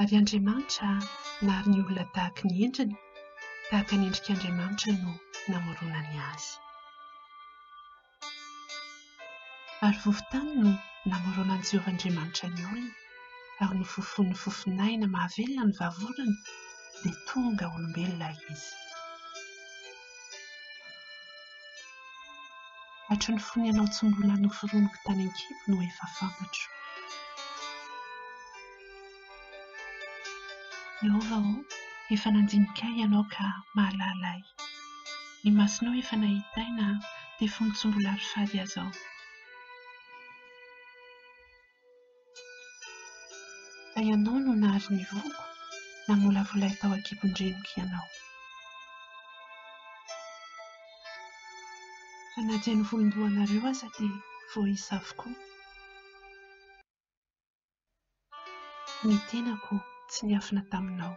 Ary Andriamanitra nahary ny olona tahaky ny endriny, tahaka ny endrik'Andriamanitra no namoronany azy. Ary vovon-tany no namoronan'i Jehovah Andriamanitra ny olona, ary nofofonin'ny fofon'aina mahavelona ny vavorony, dia tonga olombelona izy. Hatry ny fony ianao tsy mbola noforoniko tany an-kibo no efa fantatro. Jehovah ô, efa nandinika ahy ianao ka mahalala ahy. Ny masonao efa nahita ahy na dia fony tsy mbola ary fady aza aho. Fa ianao no nahary ny vohoko, namolavola ahy tao an-kibon-dreniko ianao. Fa na dia ny volon-dohanareo aza dia voaisa avokoa. Ny tenako tsy niafina taminao.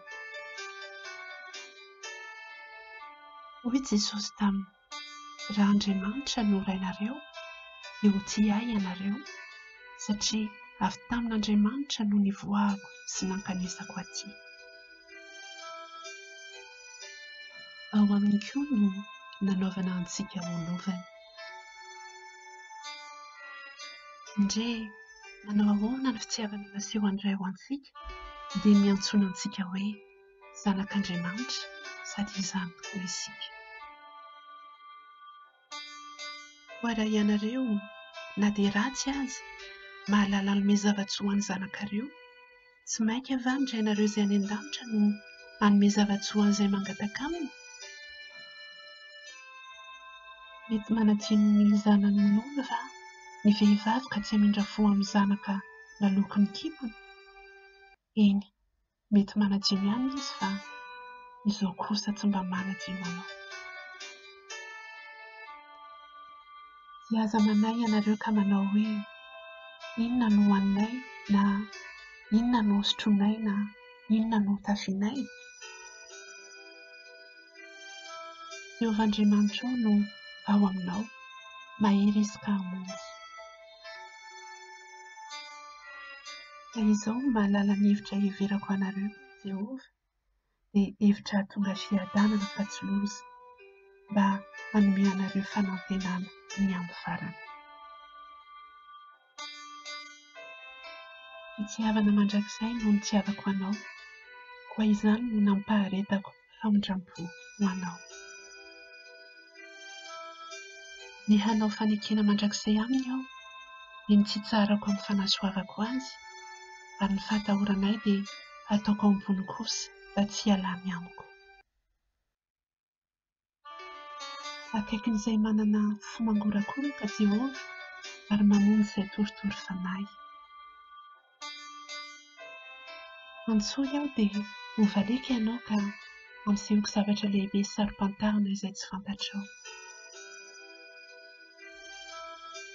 Hoy Jesosy taminy, Raha Andriamanitra no Rainareo, dia ho tia Ahy ianareo, satria avy tamin'Andriamanitra no nivoahako sy nankanesako aty. Ao aminy koa no nanaovana antsika ho lovany. Ndre! Manao ahoana ny fitiavana nasehon'ny Ray ho antsika dia niantsoana antsika hoe zanak'Andriamanitra sady izany tokoa isika. Koa raha ianareo, na dia ratsy aza, mahalala hanome zava-tsoa ho an'ny zanakareo, tsy mainka va ny Rainareo izay any an-danitra no hanome zava-tsoa ho an'izay mangataka aminy? Mety manadino ny zanany minono va ny vehivavy ka tsy hamindra fo amin'ny zanaka naloaky ny kibony? Eny, mety manadino ihany izy fa izaho kosa tsy mba manadino anao. Dia aza manahy ianareo ka manao hoe, Inona no hohaninay na inona no hosotroinay na inona no hotafianay? Jehovah Andriamanitrao no ao aminao, mahery Izy ka hamonjy. Fa izao no mahalala ny hevitra iheverako anareo, Jehovah, dia hevitra hahatonga fiadanana fa tsy loza, mba hanome anareo fanantenana ny amin'ny farany. Fitiavana mandrakizay no nitiavako anao, koa izany no nampaharetako famindram-po ho anao. Ny hanao fanekena mandrakizay aminy aho, dia ny tsy hitsarako amin'ny fanasoavako azy, ary ny fahatahorana ahy dia hataoko ao am-pony kosa mba tsy hialany amiko. Akaikin'izay manana fo mangorakoraka Jehovah, ary mamonjy izay torotoro fanahy. Antsoy aho dia hovaliako ianao ka hampisehoako zavatra lehibe sy saro-pantarina izay tsy fantatrao.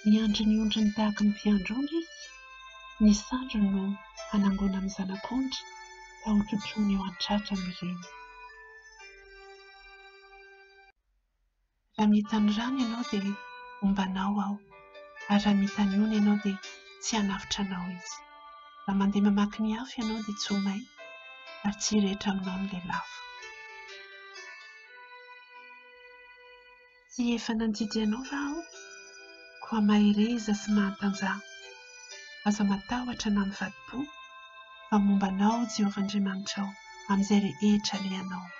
Miandry ny ondriny tahaka ny mpiandry ondry izy, ny sandriny no hanangonany zanak'ondry ka hotrotroiny eo an-tratrany ireny. Raha mita ny rano ianao dia homba anao aho, ary raha mita ny ony ianao dia tsy hanafotra anao izy. Raha mandeha mamaky ny afo ianao dia tsy ho may, ary tsy hirehitra aminao ny lelafo. Tsy efa nandidy anao va aho? Koa mahereza sy mahatanjaha. Aza matahotra na mivadi-po, fa momba anao Jehovah Andriamanitrao amin'izay rehetra alehanao.